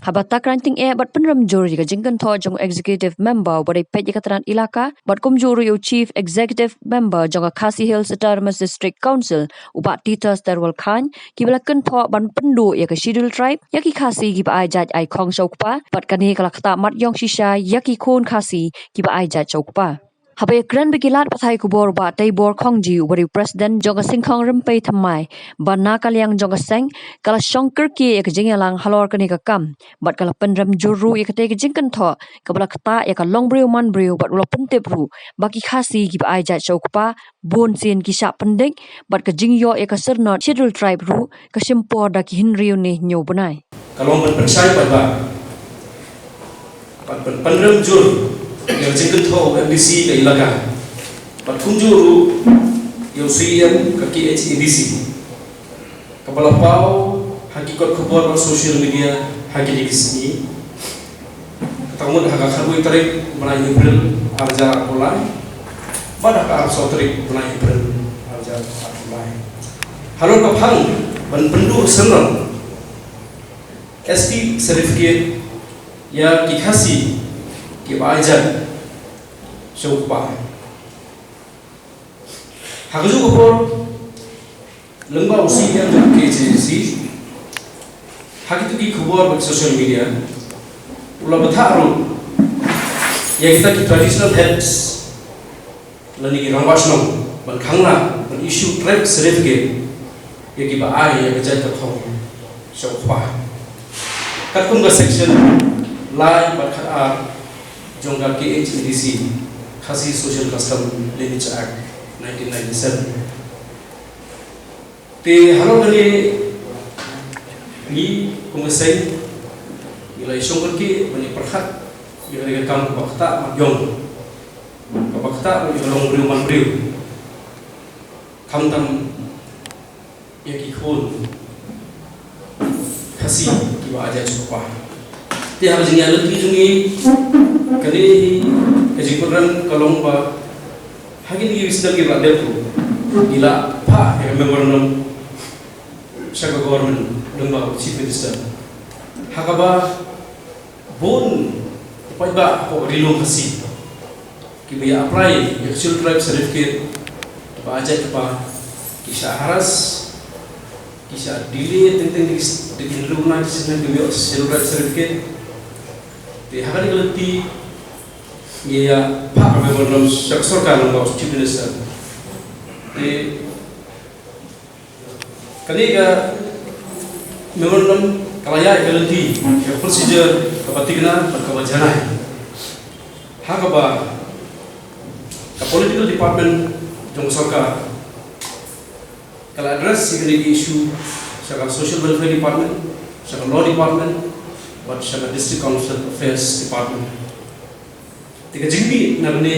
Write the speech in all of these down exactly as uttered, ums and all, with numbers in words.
Haba takran tyngeh bad pynrem jur ïa ka jingkynthoh jong u Executive Member uba dei peit ïa ka tnat ilaka bad kumjuh ruh ïa u Chief Executive Member jong ka Khasi Hills Autonomous District Council, u Bah Titus Terwal Chyne, kiba la kynthoh ban pynduh ïa ka Scheduled Tribe ïa ki Khasi kiba ai jait ai khong sha u kpa, bad kane ka la ktah mat ïong shisha ïa ki khun Khasi kiba ai jait sha u kpa. Haba ïakren bad ki lad pathai khubor, u Bah Teibor Khongji uba dei u President jong ka Syngkhong Rympei Thymmai, ba na ka liang jong ka seng ka la shong kyrkieh ïa ka jingïalang halor kane ka kam bad ka la pynrem jur ruh ïa katei ka jingkynthoh kaba la ktah ïa ka longbriew manbriew, bad u la pyntip ruh ba ki Khasi kiba ai jait sha u kpa bun sien ki shah pyndik bad ka jingïoh ïa ka syrnod Scheduled Tribe ruh ka shim por da ki hynriew ne hynñiew bnai. Ka long ban pynshai paidbah bad ban pynrem jur ïa ka jingkynthoh u M D C ka ilaka bad kumjuh ruh ïa u C E M ka K H A D C, kaba la paw ha ki kot khubor bad social media ha kine ki sngi. Kata ka mut ha ka khatwei tarik bnai April ar hajar arphew lai bad ha ka arphew saw tarik bnai April ar hajar arphew lai. Halor ka phang ban pynduh syrnod S T certificate ïa ki Khasi kiba ai jait sha u kpa. Ha kajuh ka por, lyngba u C E M jong ka K H A D C, ha kito ki khubor bad social media, u la bthah ruh ïa kita ki traditional heads lane ki rangbah shnong ban khang lah ban issue tribe certificate ïa kiba ai ïa ka jait ka thong sha u kpa, katkum ka section lai bad khatar jong ka K H A D C, Khasi Social Custom Lineage Act nineteen ninety-seven. Te halor kane ngi kum ka seng ngi la ïashong kyrkieh ban ïapyrkhat ïa kane ka kam kaba ktah mat ïong, kaba ktah ïa ka longbriew manbriew, khamtam ïa ki khun Khasi kiba ai jait sha u kpa. Te ha ka jingïaid lynti jong ngi, kane ka jingpynrem ka long ba ha kine ki snem kiba la dep ruh ngi la phah ïa ka memorandum sha ka government lyngba u Chief Minister, ha kaba bun u paidbah hapoh ka Ri Lum Khasi kiba ïa apply ïa ka Scheduled Tribe certificate, kiba ai jait kpa, ki shah harass, ki shah delay teng teng da ki s-, da ki hynriew bnai ki snem kiba ïoh Scheduled Tribe certificate. Te ha kane ka lynti ngi ïa phah ka memorandum sha ka sorkar lyngba u Chief Minister. Te kane ka memorandum ka la ïaid ïa ka lynti, ïa ka procedure kaba thikna bad kaba janai, ha kaba ka political department jong ka sorkar ka la address ïa kane ka issue sha ka Social Welfare Department, sha ka Law Department bad sha ka District Council Affairs Department. Te ka jingmih na kane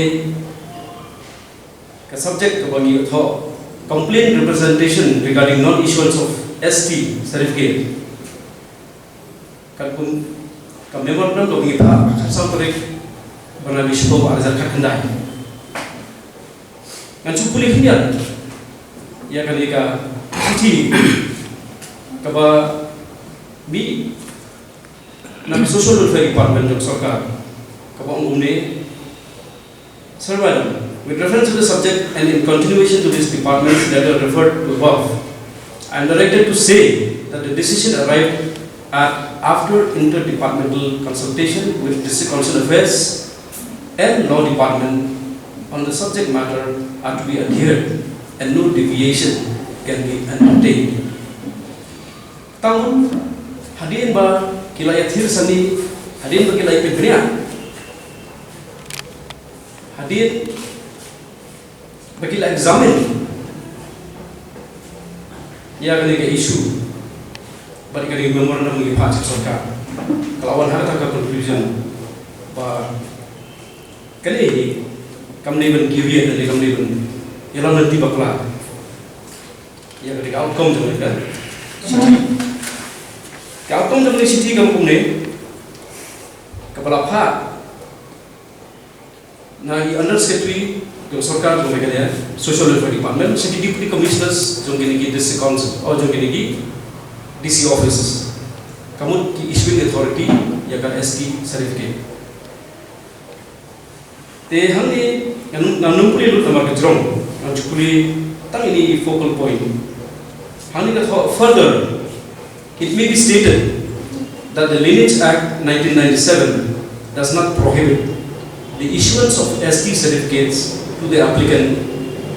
ka subject kaba ngi ïathoh, complaint representation regarding non-issuance of S T certificate, katkum ka memorandum kaba ngi phah ha ka khatsaw tarik bnai Shiphew ar hajar khatkhyndai. Ngan shu pule khyndiat ïa kane ka shithi kaba mih na ka Social Welfare Department jong ka sorkar, kaba ong kumne: Sir Madam, with reference to the subject and in continuation to this department's letter referred to above, I am directed to say that the decision arrived at after interdepartmental consultation with District Council Affairs and Law Department on the subject matter are to be adhered and no deviation can be entertained. Tang hadien ba ki la ïathir sani, hadien ba ki la ïapeit bniah, hadien ba ki la examine ïa kane ka issue bad ïa kane ka memorandum ngi phah sha sorkar, ka la wan ha kata ka conclusion ba kane hi kam dei ban give in, kane kam dei ban ïalam lynti bakla ïa kane ka outcome jong kane ka shithi. Ka outcome jong kane ka shithi ka mut kumne: Kaba la phah na i Under Secretary jong sorkar jong Meghalaya, Social Welfare Department, sha ki Deputy Commissioners jong kine ki District Council, oh, jong kine ki D C offices. ka mut ki issuing authority ïa ka S T certificate. Te hangne ngan, ngan ym pule lut namar ka jrong, ngan shu pule tang ine i focal point. Hangne ka thoh, further, it may be stated that the Lineage Act nineteen ninety-seven does not prohibit the issuance of S T certificates to the applicant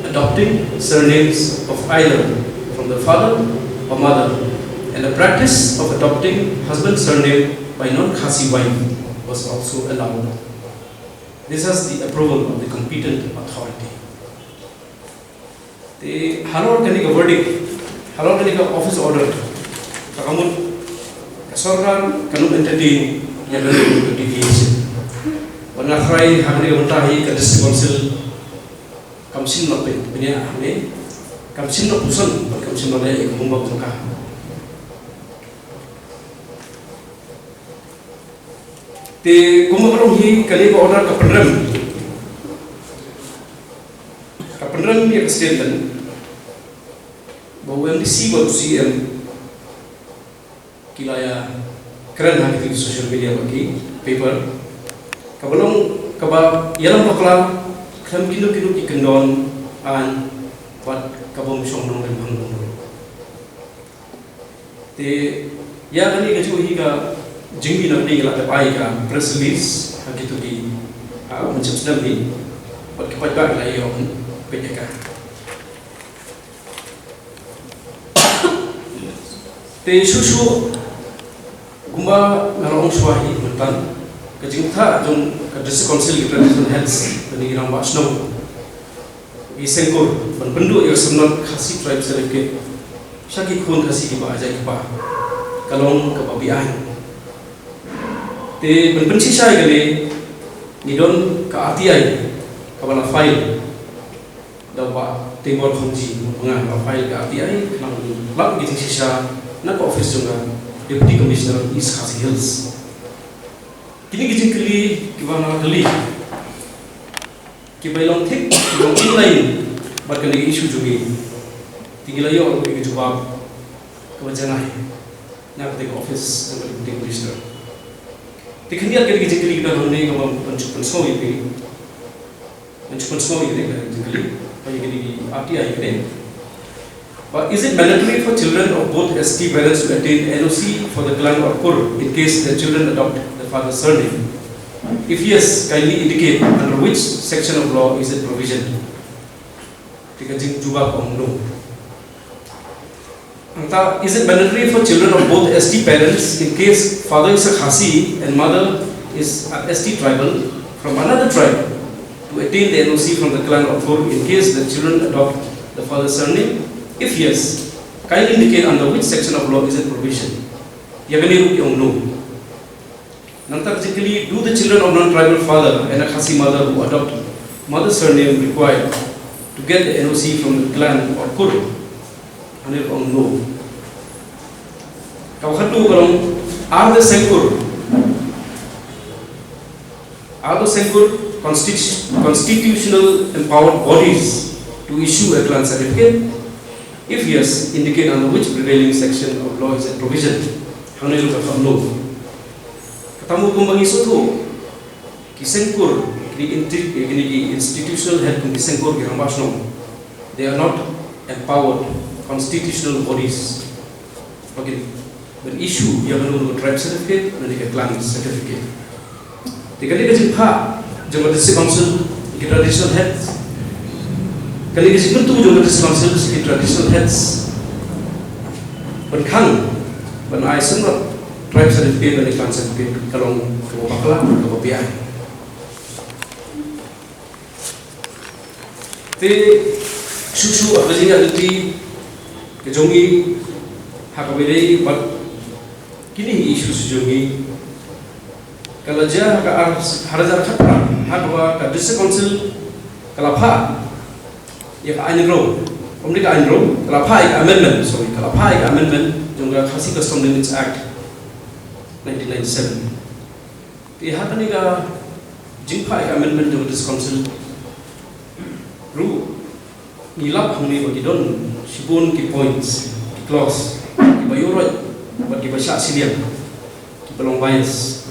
adopting surnames of either from the father or mother, and the practice of adopting husband's surname by non-Khasi wife was also allowed. This has the approval of the competent authority. Te halor kane ka verdict, halor kane ka office order, ka mut ka sorkar kan ym entertain ïa kane ka deviation. Bad nga tharai ha kane ka bynta hi ka District Council kam shym la pynïaid hangne, kam shym la pynshong bad kam shym la leh ïa ka homework jong ka. Te kumba ka long hi, kane ka order ka pynrem, ka pynrem ïa ka statement ba u M D C bad u C M ki la ïa kren ha ki social media bad ki paper, kaba long kaba ïalam bakla khlem kino kino ki kyndon aiñ bad ka bym shong nongrim hangne. Te ïa kane kajuh hi ka jingmih na kane ka la dep ai ka press release ha kito ki, ah, mynshwa snem hi bad ki paidbah ki la ïoh peit ïa ka. Te shuh shuh kumba nga la ong shuwa hi mynta, ka jingthoh jong ka District Council ki traditional heads, kane ki rangbah shnong, ki seng kur ban pynduh ïa ka syrnod Khasi Tribe Certificate sha ki khun Khasi kiba jait kpa, ka long kaba beaiñ. Te ban pynshisha ïa kane ngi don ka R T I kaba la file da u Bah Teibor Khongji, ba nga la file ka R T I khnang ban lap ki jingshisha na ka office jong ka Deputy Commissioner East Khasi Hills. Kine ki jingkylli kiba nga la kylli kiba long thik, kiba long inline bad kane ka issue jong ngi. Te ngi la ïoh ruh ïa ka jubab kaba janai na kata ka office jong ka Deputy Commissioner. Te khyndiat kane ka jingkylli ka don hangne kaba ngan shu pynsngew ïa phi. Ngan shu pynsngew ïa kane ka jingkylli, ba ïa kane ka R T I ïa kane. But is it mandatory for children of both S T parents to attain N O C for the clan or kur in case their children adopt the father's surname? If yes, kindly indicate under which section of law is it provisioned. Te ka jingjubab ka ong no. Nangta, is it mandatory for children of both S T parents in case father is a Khasi and mother is an S T tribal from another tribe to attain the N O C from the clan or kur in case the children adopt the father's surname? If yes, kindly indicate under which section of law is it provision. Ïa kane ruh ki ong no. Nangta ka jingkylli, do the children of non-tribal father and a Khasi mother who adopt mother's surname required to get the N O C from the clan or kur? Hangne ka ong no. Kaba khatduh ka long, are the seng kur, are the seng kur constitu- constitutional empowered bodies to issue a clan certificate? If yes, indicate under which prevailing section of law is that provision. Hangne ruh ka ong no. Kata mo kumba ngi sngewthuh, ki seng kur, kine ki inti- kine ki institutional head kum ki seng kur, ki rangbah shnong, they are not empowered constitutional bodies ba kin ban issue ïa kano kano ka tribe certificate lane ka clan certificate. Te kane ka jingphah jong ka District Council ki traditional heads, kane ka jingkyntu jong ka District Council ki traditional heads ban khang ban ai seng tribe certificate lane clan certificate ka long kaba bakla, kaba beaiñ. Te shuh shuh ha ka jingïaid lynti ka jong ngi ha kaba ïadei bad kine ki issues jong ngi, ka la jia ha ka ar, ha ka ar hajar khatphra ha kaba ka District Council ka la phah ïa ka aiñ ruh, ym dei ka aiñ ruh, ka la phah ïa ka amendment, sorry, ka la phah ïa ka amendment jong ka Khasi Custom Lineage Act nineteen ninety-seven. Te ha kane ka jingphah ïa ka amendment jong ka District Council ruh ngi lap hangne ba ki don shibun ki points, ki clause kiba ïuhroit bad kiba shah shiliang. ka long bias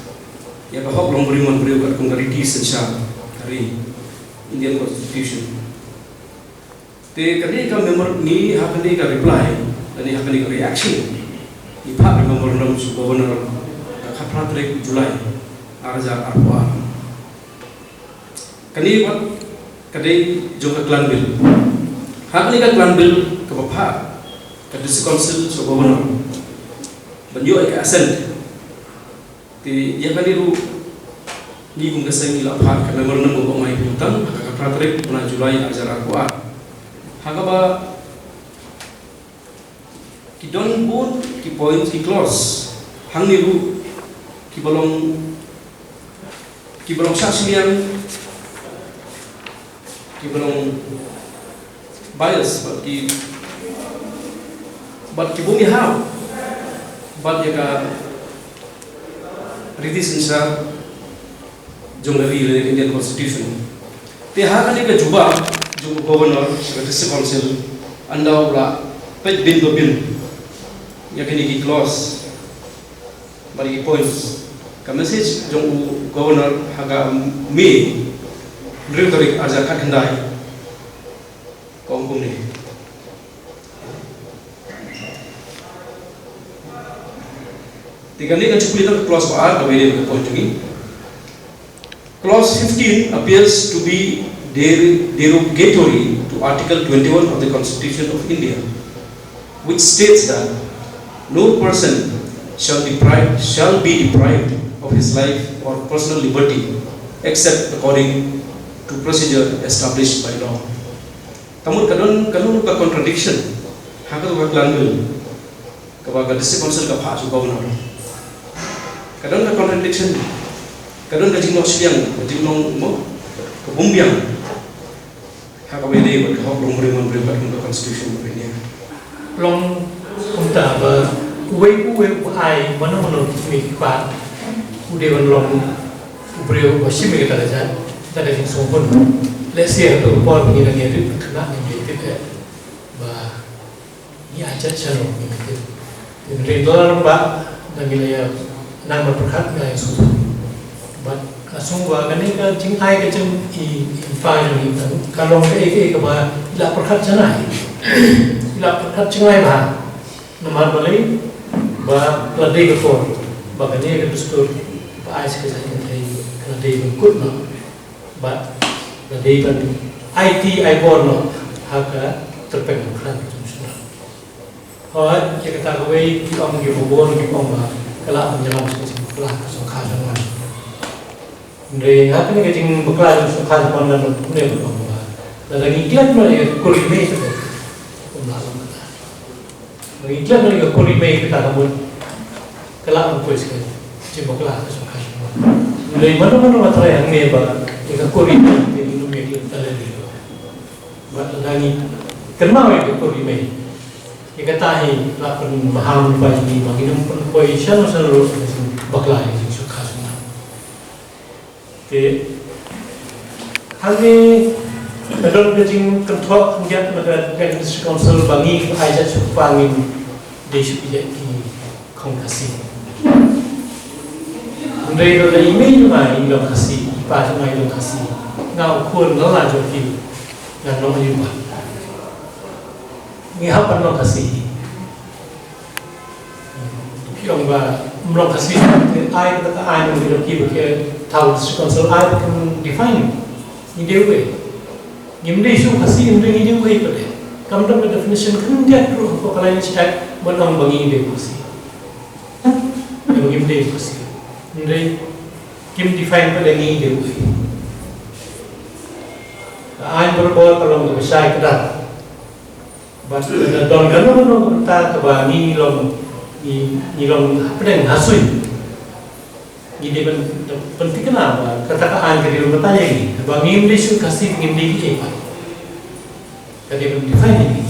ïa ka hok long briew man briew katkum ka riti synshar ka ri, Indian Constitution. Te kane ka memorandum, ha kane ka reply lane ha kane ka reaction, ngi phah ka memorandum sha u Governor ka khatphra tarik July ar hajar arphew ar. Kane pat ka dei jong ka clan bill. Ha kane ka clan bill kaba phah ka District Council sha u Governor ban ïoh ïa ka assent. Te ïa kane ruh ngi kum ka seng ngi la phah ka memorandum ba ong ai pyntan ha ka khatphra tarik bnai July ar hajar arphew ar, ha kaba ki don bun ki points, ki clause hangne ruh kiba long, kiba long shah shiliang, kiba long bias bad ki, bad ki bym ïahap bad ïa ka riti synshar jong ka ri lane ka Indian Constitution. Te ha kane ka jubab jong u Governor sha ka District Council, ynda u la peit bynta bynta ïa kine ki clause bad ki points, ka message jong u Governor ha ka May hynriew tarik ar hajar khatkhyndai ka ong kumne. Te kane ka jubab ïa ka clause ba ar kaba ïadei bad ka point jong ngi. Clause fifteen appears to be der-, derogatory to Article twenty-one of the Constitution of India, which states that no person shall deprive, shall be deprived of his life or personal liberty except according to procedure established by law. Ka mut ka don, ka don ka contradiction ha katu ka clan bill kaba ka District Council ka phah sha u Governor. Ka don ka contradiction, ka don ka jingnoh shiliang, ka jingnong mo, ka bym biang ha kaba ïadei bad ka hok long briew man briew katkum ka Constitution of India. Long kumta ba uwei uwei u ai mano mano ki kmie ki kpa u dei ban long u briew ba shim ïa kata ka jait, kata ka jingsngewbha. Lehse ha kato ka por ba ngi dang ïarit khynnah ngi ïarit eh ba ngi ai jait shalor ngi ïarit. Te hynrei da la rangbah da ngi la ïa nang ban pyrkhat ngi ai sngewbha. Bad nga sngew ba kane ka jingai ka jing i, i pa jong ngi ka long kaei kaei kaba i la pyrkhat janai. I la pyrkhat janai bha. Namar balei? Ba ka la dei ka por ba kane ka dustur ba ai sha ka jait kynthei ka la dei ban kut noh bad ka la dei ban aiti ai bor noh ha ka tyrpeng khlaiñ jong u shynrang. Hooid, ïa kata kawei ki ong kiba bun ki ong ba ka lah ban ïalam sha ka jingbakla ka shongkha shongman. Hynrei ha kane ka jingbakla ka shongkha shongman ngan ong kumne ban ong ba lada ngi klet noh ïa ka kur ri mei te, kum lah long kata. Ngi klet noh ïa ka kur ri mei kata ka mut ka lah ban poi sha ka jingbakla ka shongkha shongman. Hynrei mano mano nga tharai hangne ba ïa ka kur ri mei te ngi nym ïa klet kata lei lei. Bad lada ngi kynmaw ïa ka kur ri mei, ïa kata hi la pynmaham lypa ïa ngi ba ngin ym pynpoi shano shano ruh ka jingbakla ïa ka jingshongkha shongman. Te hangne ka don ka jingkynthoh khyndiat na ka District Council ba ngi ai jait sha u kpa ngin dei shu ïa ki khong Khasi. Hynrei lada i mei jong nga i long Khasi, i pa jong nga i long Khasi, nga u khun lala jong ki, ngan long aïu pat? Ngi hap ban long Khasi. Ki ong ba ym long Khasi te ai kata ka aiñ jong ki ba ki thaw District Council ai ba kin define. Ngi dei uei? Ngim dei shuh Khasi, ngim dei, ngi dei uei pat de? Kam don ka definition khyndiat ruh ha ka Foreign State ban ong ba ngi dei Khasi. Ba ngim dei Khasi. Ngim dei, kim define pat de ngi dei uei. Ka aiñ barabor ka long kaba shai kdar. Bad lada don kano kano ka bynta kaba ngi long, ngi, ngi long hapdeng ha suiñ, ngi dei ban pynthikna ba kata ka aiñ ka dei ban batai ïa ngi, ba ngim dei shuh Khasi, ngim dei kiei pat. Ka dei ban define ïa ngi.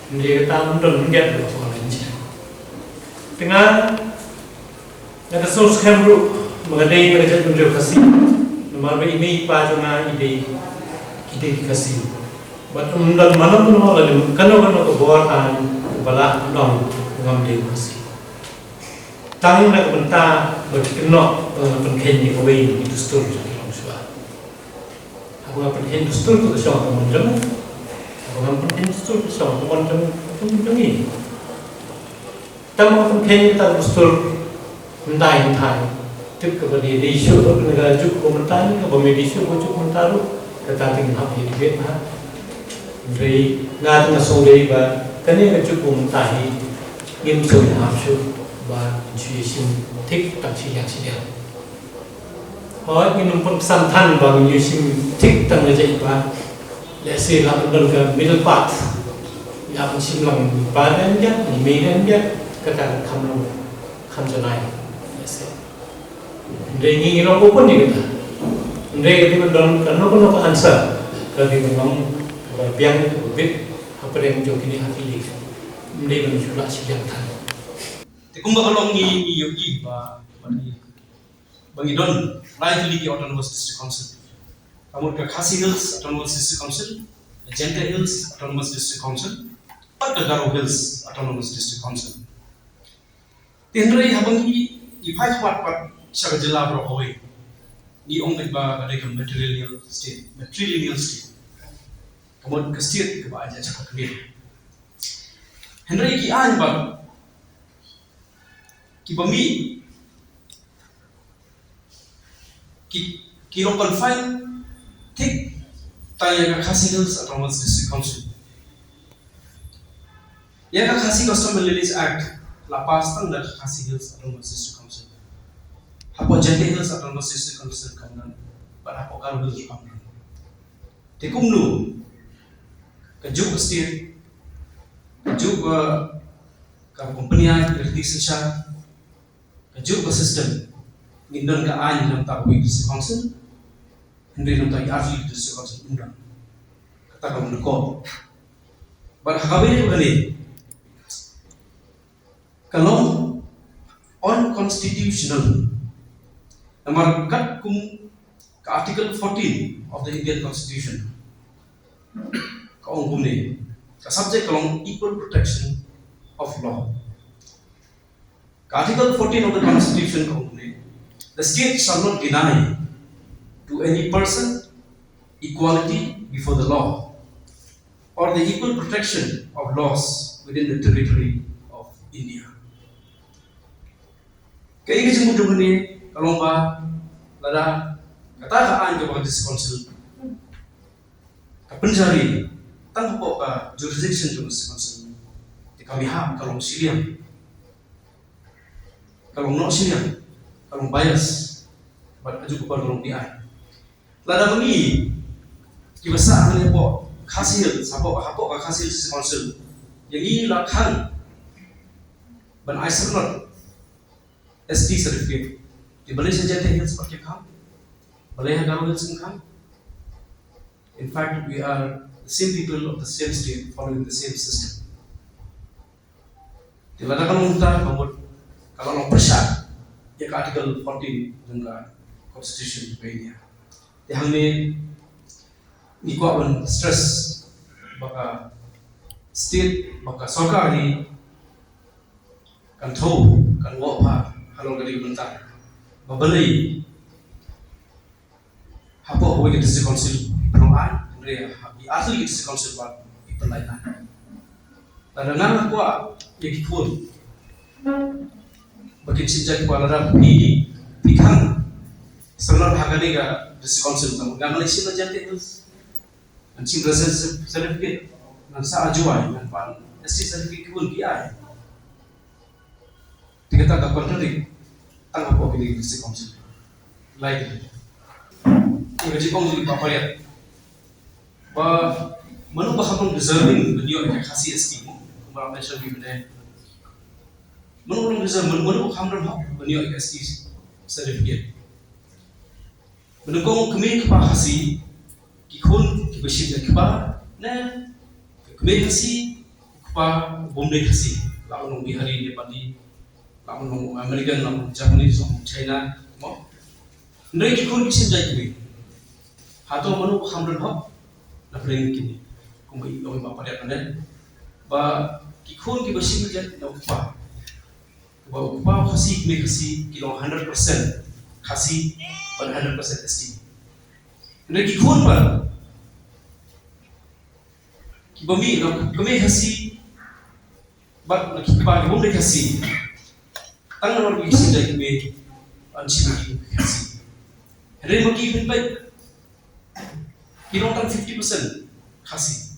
Hynrei kata ym don khyndiat ruh ha foreign state. Te nga, nga da sngew skhem ruh ba nga dei na ka jaitbynriew Khasi, namar ba i mei i pa jong nga i dei, i dei ki Khasi. Bad ym don mano mano lane kano kano ka bor aiñ ba lah ban ong ba ngam dei Khasi. Tang na ka bynta ba ki kynnoh ba nga pynkheiñ ïa kawei na ki dustur jong ki longshuwa. Haba nga pynkheiñ dustur ka shong ka mon jong nga. Haba nga pynkheiñ dustur ka shong ka mon jong ka mon jong ngi. Tang ba nga pynkheiñ kata ka dustur mynta hi mynta. Tip kaba dei dei shuh na ka juk ba mynta ne kaba me dei shuh ka juk mynta ruh. Kata te ngin hap ïa debate ha. Hynrei nga te nga sngewdei ba kane ka juk ba mynta hi ngim sngewhap shuh ba ngin shu ïashim thik tang shiliang shiliang. Hooid ngin ym pynsan than ba ngin ïashim thik tang na jait ba lehse la don ka middle path. Ïa ban shim lang ba dang ïa ni mei dang ïa kata kham long kham janai. Lehse. Hynrei ngi ngi long open ïa kata. Hynrei ka dei ban don kano kano ka answer ka dei ban long ba biang ba bit hapdeng jong kine ha ki lei. Hynrei ban shu lah shiliang than. Te kumba ka long ngi ngi ïohi ba ba ngi ba ngi don lai tylli ki Autonomous District Council. Ka mut ka Khasi Hills Autonomous District Council, ka Jaintia Hills Autonomous District Council, bad ka Garo Hills Autonomous District Council. Te hynrei haba ngi ngi phai khmat pat sha ka jylla baroh kawei, ngi ong beit ba ka dei ka matrilineal state, matrilineal state. Ka mut ka state kaba ai jait sha ka kmie. Hynrei ki aiñ ba kiba mih ki ki long confine thik tang ïa ka Khasi Hills Autonomous District Council. Ïa ka Khasi Custom and Lineage Act la pass tang da ka Khasi Hills Autonomous District Council. Hapoh Jaintia Hills Autonomous District Council kam don, bad hapoh Garo Hills kam don. Te kumno ka juk ka state, ka juk ka, ka company act, ka riti synshar, ka juk ka system, ngin don ka aiñ na bynta kawei ka district council, hynrei na bynta ki artylli ki district council ym don. Kata ka long ka kor. Bad ha kawei ka ne ka long unconstitutional. Namar katkum ka Article fourteen of the Indian Constitution ka ong kumne, ka subject ka long equal protection of law. Ka Article fourteen of the Constitution ka ong kumne, the state shall not deny to any person equality before the law or the equal protection of laws within the territory of India. Kaei ka jingmut jong kane ka long ba lada kata ka aiñ kaba ka District Council ka pynjari tang hapoh ka jurisdiction jong ka District Council, te ka mihap ka long shiliang, ka long noh shiliang, ka long bias, bad ka juk ka long bias. Lada ma ngi kiba sah hangne hapoh Khasi Hills, hapoh, hapoh ka Khasi Hills District Council, ïa ngi la khang ban ai syrnod S T certificate. Te balei sha Jaintia Hills pat kim khang? Balei ha Garo Hills kim khang? In fact, we are the same people of the same state, following the same system. Te lada ka long kumta, ka mut ka la long pyrshah ïa ka Article fourteen jong ka Constitution ka India. Te hangne ngi kwah ban stress ba ka state, ba ka sorkar hi kan thew, kan wad bha halor kane ka bynta. Ba balei hapoh kawei ka District Council pynlong aiñ, hynrei ha ki artylli ki District Council pat ki pynlait aiñ. Lada nga nga kwah ïa ki khun ba kin shim jait kpa, lada phi, phi khang syrnod ha kane ka District Council, tang nga nga leit shim na Jaintia Hills, ngan shim residence certificate, ngan sah ha Jowai, ngan pan S T certificate, ki khun ki ai. Te kata ka contradict tang hapoh kine ki District Council. Lai ki. Te ka jingong jong ngi ba pariat, ba mano ba kham long deserving ban ïoh ïa ka Khasi S T mo, kumba la mention beit mynne. Mano ba long deserve, mano, mano ba kham don hok ban ïoh ïa ka S T certificate. Ba nyngkong kmie kpa Khasi, ki khun kiba shim jait kpa, ne ka kmie Khasi, u kpa u bym dei Khasi, la u long Bihari, Nepali, la u long American, la u long Japanese, la u long China, mo. Hynrei ki khun ki shim jait kmie. Hato mano ba kham don hok na pdeng kine? Kumba i ong i Bah Padiat mynne, ba ki khun kiba shim jait na u kpa, Ba u kpa u Khasi, kmie Khasi ki long hundred percent Khasi bad hundred percent S T. Hynrei ki khun pat kiba mih na kmie Khasi bad na ki kpa kibym dei Khasi, tang namar ba ki shim da ki kmie, yn shim da ki Khasi. Hynrei ma ki hynrei ki long tang fifty percent Khasi.